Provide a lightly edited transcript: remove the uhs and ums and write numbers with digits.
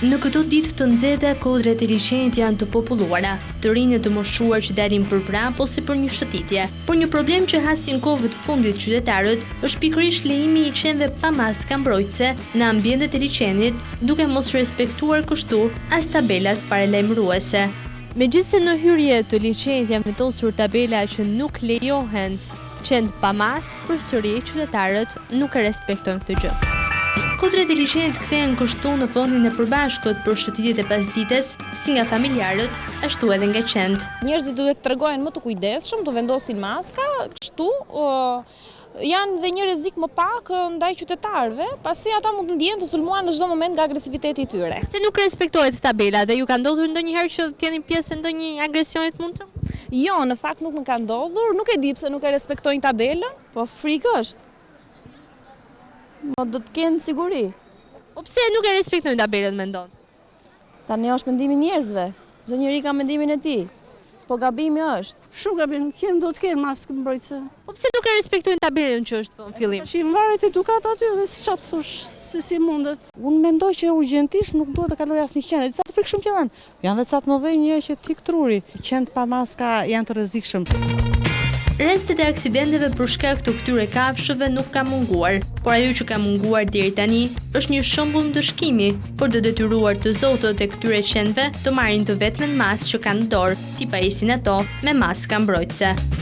Në këto ditë të nxehta, kodrat e liqenit janë të populluara, të rinj e të moshuar që dalin për vrap ose për një shëtitje. Por një problem që hasin kohëve të fundit qytetarët është pikërisht lejimi i qenve pa maska mbrojtëse në ambientet e liqenit, duke mos respektuar kështu as tabelat paralajmëruese. Megjithëse në hyrje të liqenit janë vendosur tabela që nuk lejohen Qentë pa maskë, përsëri qytetarët nuk e respektojnë këtë gjë. Kodrat e liqenit kthehen kështu në vendin e përbashkët për shëtitjet e pasdites, si nga familjarët, ashtu edhe nga qentë. Njerëzit duhet të tregohen më të kujdesshëm, të vendosin maska, kështu janë dhe një rrezik më pak ndaj qytetarëve, pasi ata mund të ndihen të sulmuar në çdo moment nga agresiviteti i tyre. Pse nuk respektohet tabela dhe ju ka ndodhur ndonjëherë që të jeni pjesë e ndonjë agresioni të mundshëm? Jo, në fakt nuk më ka ndodhur, nuk e di pse nuk e respektojnë tabelën. Po frikë është. Po do të kenë siguri. Po pse nuk e respektojnë tabelën mendon? Tani është mendimi i njerëzve. Çdo njeri ka mendimin e tij. Po gabimi është. Shumë gabim, qentë do të kenë maskë mbrojtëse. Po pse nuk e respektojnë tabelën që është vënë fillim? Tashi varet edukata aty dhe ça të thosh, se si mundet. Unë mendoj që urgjentisht nuk duhet të kalojë asnjë qen, e di sa të frikshëm që janë. Janë dhe ca të mëdhenj që të ik truri. Qentë pa maska janë të rrezikshëm. Rastet e aksidenteve për shkak të këtyre kafshëve nuk ka munguar, por ajo që ka munguar deri tani është një shembull ndëshkimi për të detyruar të zotët e këtyre qenve të marrin të vetmen masë që kanë në dorë, t'i pajisin ato me maska mbrojtëse.